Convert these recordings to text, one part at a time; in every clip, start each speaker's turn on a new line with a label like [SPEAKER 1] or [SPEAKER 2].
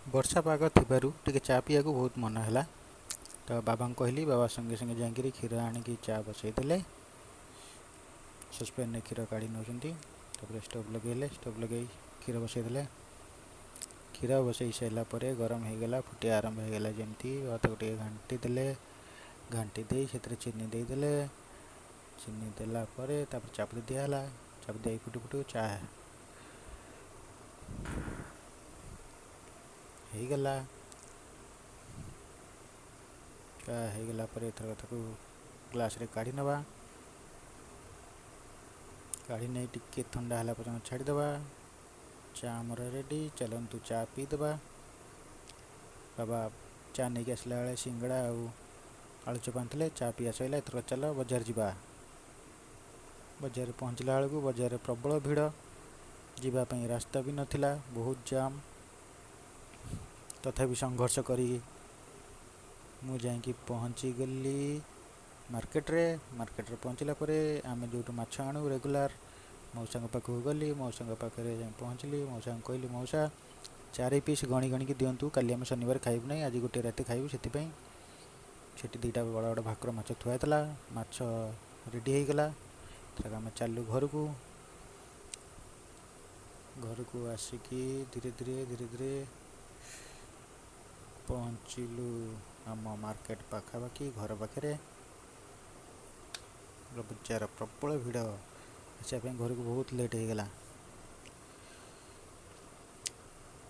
[SPEAKER 1] ବର୍ଷା ପାଗ ଥିବାରୁ ଟିକେ ଚା ପିଇବାକୁ ବହୁତ ମନ ହେଲା। ତ ବାବାଙ୍କୁ କହିଲି, ବାବା ସଙ୍ଗେ ସଙ୍ଗେ ଯାଇକିରି କ୍ଷୀର ଆଣିକି ଚା ବସେଇଦେଲେ। ସସ୍ପେନ୍ରେ କ୍ଷୀର କାଢ଼ି ନେଉଛନ୍ତି। ତାପରେ ଷ୍ଟୋଭ୍ ଲଗେଇଲେ, ଷ୍ଟୋଭ୍ ଲଗେଇ କ୍ଷୀର ବସେଇଦେଲେ। କ୍ଷୀର ବସେଇ ସାରିଲା ପରେ ଗରମ ହେଇଗଲା, ଫୁଟିବା ଆରମ୍ଭ ହେଇଗଲା ଯେମିତି ତାକୁ ଟିକେ ଘାଣ୍ଟି ଦେଲେ। ଘାଣ୍ଟି ଦେଇ ସେଥିରେ ଚିନି ଦେଇଦେଲେ। ଚିନି ଦେଲା ପରେ ତାପରେ ଚାପତି ଦିଆହେଲା। ଚାପତି ଦେଇ ଫୁଟୁ ଫୁଟୁ ଚା ହେଇଗଲା। ଚା ହେଇଗଲା ପରେ ଏଥର ତାକୁ ଗ୍ଲାସ୍ରେ କାଢ଼ି ନେବା। କାଢ଼ି ନେଇ ଟିକେ ଥଣ୍ଡା ହେଲା ପର୍ଯ୍ୟନ୍ତ ଛାଡ଼ିଦେବା। ଚା ଆମର ରେଡ଼ି, ଚାଲନ୍ତୁ ଚା ପିଇଦେବା। ବାବା ଚା ନେଇକି ଆସିଲା ବେଳେ ସିଙ୍ଗଡ଼ା ଆଉ ଆଳୁଚପ ଆଣିଥିଲେ। ଚା ପିଇବା ସରିଲା, ଏଥର ଚାଲ ବଜାର ଯିବା। ବଜାରରେ ପହଞ୍ଚିଲା ବେଳକୁ ବଜାରରେ ପ୍ରବଳ ଭିଡ଼, ଯିବା ପାଇଁ ରାସ୍ତା ବି ନଥିଲା, ବହୁତ ଜାମ୍। ତଥାପି ସଂଘର୍ଷ କରି ମୁଁ ଯାଇକି ପହଞ୍ଚିଗଲି ମାର୍କେଟରେ। ମାର୍କେଟରେ ପହଞ୍ଚିଲା ପରେ ଆମେ ଯେଉଁଠୁ ମାଛ ଆଣୁ ରେଗୁଲାର, ମଉସାଙ୍କ ପାଖକୁ ଗଲି। ମଉସାଙ୍କ ପାଖରେ ଯାଇ ପହଞ୍ଚିଲି। ମଉସାଙ୍କୁ କହିଲି, ମଉସା 4 ପିସ୍ ଗଣି ଗଣିକି ଦିଅନ୍ତୁ, କାଲି ଆମେ ଶନିବାର ଖାଇବୁ ନାହିଁ, ଆଜି ଗୋଟେ ରାତି ଖାଇବୁ ସେଥିପାଇଁ। ସେଠି 2ଟା ବଡ଼ ବଡ଼ ଭାକୁର ମାଛ ଥୁଆ ହେଇଥିଲା। ମାଛ ରେଡ଼ି ହେଇଗଲା। ଏଥରକ ଆମେ ଚାଲିଲୁ ଘରକୁ। ଘରକୁ ଆସିକି ଧୀରେ ଧୀରେ ଧୀରେ ଧୀରେ ପହଞ୍ଚିଲୁ ଆମ ମାର୍କେଟ ପାଖାପାଖି ଘର ପାଖରେ। ବଜାର ପ୍ରବଳ ଭିଡ଼, ଆସିବା ପାଇଁ ଘରକୁ ବହୁତ ଲେଟ୍ ହେଇଗଲା।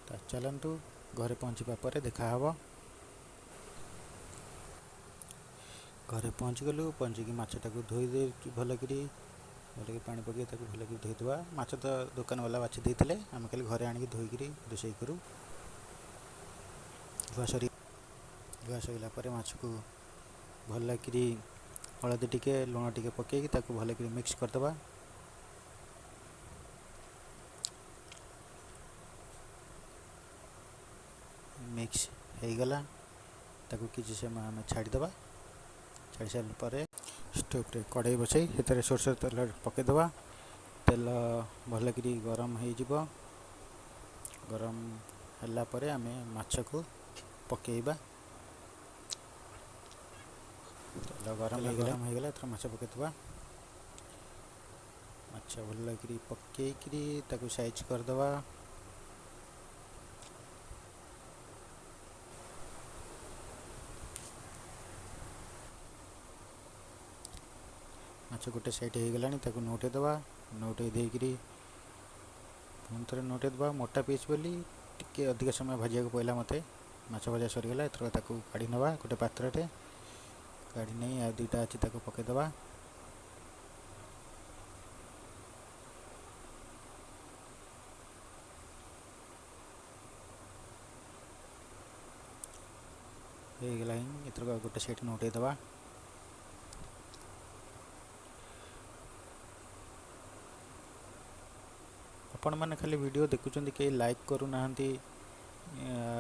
[SPEAKER 1] ତ ଚାଲନ୍ତୁ ଘରେ ପହଞ୍ଚିବା ପରେ ଦେଖାହବ। ଘରେ ପହଞ୍ଚିଗଲୁ। ପହଞ୍ଚିକି ମାଛଟାକୁ ଧୋଇ ଦେଇ ଭଲକିରି ଭଲକି ପାଣି ପକାଇ ତାକୁ ଭଲକିରି ଧୋଇଦେବା। ମାଛ ତ ଦୋକାନବାଲା ବାଛି ଦେଇଥିଲେ, ଆମେ ଖାଲି ଘରେ ଆଣିକି ଧୋଇକିରି ରୋଷେଇ କରୁ। ଧୁଆ ସରିଲା ପରେ ମାଛକୁ ଭଲକିରି ହଳଦୀ ଟିକେ ଲୁଣ ଟିକେ ପକାଇକି ତାକୁ ଭଲକିରି ମିକ୍ସ କରିଦେବା। ମିକ୍ସ ହେଇଗଲା, ତାକୁ କିଛି ସମୟ ଆମେ ଛାଡ଼ିଦେବା। ଛାଡ଼ି ସାରିଲା ପରେ ଷ୍ଟୋଭ୍ରେ କଢ଼େଇ ବସାଇ ସେଥିରେ ସୋରିଷ ତେଲ ପକାଇଦେବା। ତେଲ ଭଲକିରି ଗରମ ହେଇଯିବ। ଗରମ ହେଲା ପରେ ଆମେ ମାଛକୁ ପକାଇବା। ତେଲ ଗରମ ହେଇଗଲା, ଏଥର ମାଛ ପକାଇଦେବା। ମାଛ ଭଲକିରି ପକାଇକିରି ତାକୁ ସାଇଜ୍ କରିଦେବା। ମାଛ ଗୋଟେ ସାଇଡ଼୍ ହେଇଗଲାଣି, ତାକୁ ନୋଉଟେଇ ଦେବା। ନୋଉଟେଇ ଦେଇକିରି ପୁଣି ଥରେ ନୋଉଟେଇ ଦେବା। ମୋଟା ପିସ୍ ବୋଲି ଟିକେ ଅଧିକ ସମୟ ଭାଜିବାକୁ ପଡ଼ିଲା ମୋତେ। ମାଛ ଭଜା ସରିଗଲା, ଏଥର ତାକୁ କାଢ଼ି ନେବା ଗୋଟେ ପାତ୍ରରେ। କାଢ଼ି ନେଇ ଆଉ 2ଟା ଅଛି ତାକୁ ପକାଇଦେବା। ହେଇଗଲାଣି, ଏଥର ଗୋଟେ ସାଇଡ଼୍ ନୋଉଟେଇ ଦେବା। ଆପଣମାନେ ଖାଲି ଭିଡ଼ିଓ ଦେଖୁଛନ୍ତି, କେହି ଲାଇକ୍ କରୁନାହାନ୍ତି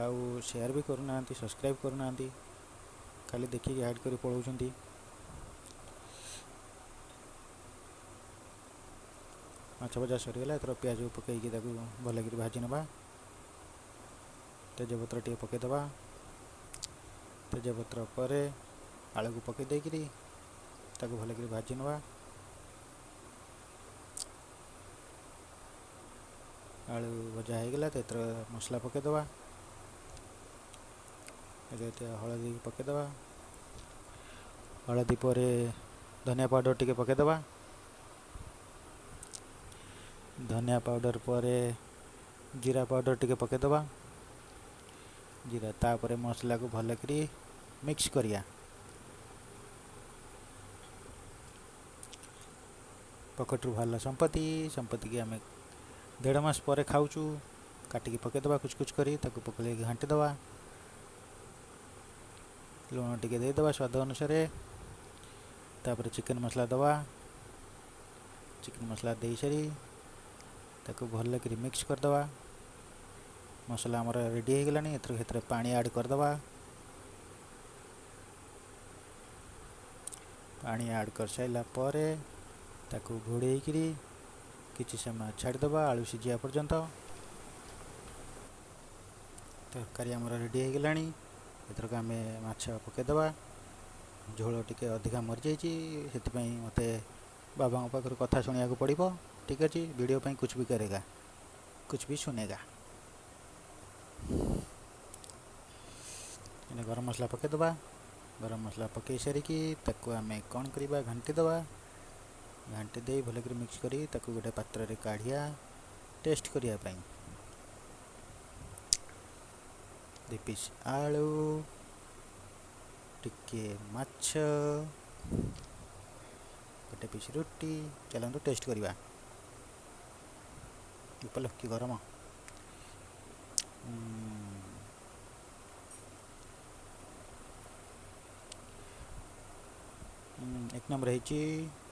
[SPEAKER 1] ଆଉ ସେୟାର ବି କରୁନାହାନ୍ତି, ସବସ୍କ୍ରାଇବ୍ କରୁନାହାନ୍ତି, ଖାଲି ଦେଖିକି ହାଇଡ଼୍ କରି ପଳାଉଛନ୍ତି। ମାଛ ଭଜା ସରିଗଲା, ଏଥର ପିଆଜକୁ ପକାଇକି ତାକୁ ଭଲକିରି ଭାଜି ନେବା। ତେଜପତ୍ର ଟିକେ ପକାଇଦେବା। ତେଜପତ୍ର ପରେ ଆଳୁକୁ ପକାଇ ଦେଇକିରି ତାକୁ ଭଲକିରି ଭାଜି ନେବା। ଆଳୁ ଭଜା ହେଇଗଲା, ତ ଏଥର ମସଲା ପକାଇଦେବା। ଏଥିରେ ହଳଦୀ ପକାଇଦେବା। ହଳଦୀ ପରେ ଧନିଆ ପାଉଡ଼ର ଟିକେ ପକାଇଦେବା। ଧନିଆ ପାଉଡ଼ର ପରେ ଜିରା ପାଉଡ଼ର ଟିକେ ପକାଇଦେବା। ଜିରା ତାପରେ ମସଲାକୁ ଭଲକିରି ମିକ୍ସ କରିବା। ପକେଟରୁ ବାହାରିଲା ସମ୍ପତ୍ତି। ସମ୍ପତ୍ତିକି ଆମେ 1.5 ମାସ ପରେ ଖାଉଛୁ। କାଟିକି ପକାଇଦେବା କୁଚ୍ କୁଚ୍ କରି, ତାକୁ ପକାଇକି ଘାଣ୍ଟି ଦେବା। ଲୁଣ ଟିକେ ଦେଇଦେବା ସ୍ୱାଦ ଅନୁସାରେ। ତାପରେ ଚିକେନ୍ ମସଲା ଦେବା। ଚିକେନ୍ ମସଲା ଦେଇସାରି ତାକୁ ଭଲକିରି ମିକ୍ସ କରିଦେବା। ମସଲା ଆମର ରେଡ଼ି ହେଇଗଲାଣି, ଏଥର ସେଥିରେ ପାଣି ଆଡ଼୍ କରିଦେବା। ପାଣି ଆଡ଼୍ କରିସାରିଲା ପରେ ତାକୁ ଘୋଡ଼େଇକିରି କିଛି ସମୟ ଛାଡ଼ିଦେବା ଆଳୁ ସିଝିବା ପର୍ଯ୍ୟନ୍ତ। ତରକାରୀ ଆମର ରେଡ଼ି ହେଇଗଲାଣି। ଏଥରକ ଆମେ ମାଛ ପକାଇଦେବା। ଝୋଳ ଟିକେ ଅଧିକା ମରିଯାଇଛି, ସେଥିପାଇଁ ମୋତେ ବାବାଙ୍କ ପାଖରୁ କଥା ଶୁଣିବାକୁ ପଡ଼ିବ। ଠିକ୍ ଅଛି, ଭିଡ଼ିଓ ପାଇଁ କୁଛ ବି କରେଗା, କୁଛ ବି ସୁନେଗା। ଏଇନା ଗରମ ମସଲା ପକାଇଦେବା। ଗରମ ମସଲା ପକାଇ ସାରିକି ତାକୁ ଆମେ କ'ଣ କରିବା, ଘାଣ୍ଟି ଦେବା। ଘାଣ୍ଟି ଦେଇ ଭଲକରି ମିକ୍ସ କରି ତାକୁ ଗୋଟେ ପାତ୍ରରେ କାଢ଼ିବା ଟେଷ୍ଟ କରିବା ପାଇଁ। 2 ପିସ୍ ଆଳୁ, ଟିକେ ମାଛ, ଗୋଟେ ପିସ୍ ରୁଟି। ଚାଲନ୍ତୁ ଟେଷ୍ଟ କରିବା। ଉପଲକ୍ଷୀ ଗରମ। ଏକ ନମ୍ବର ହେଇଛି।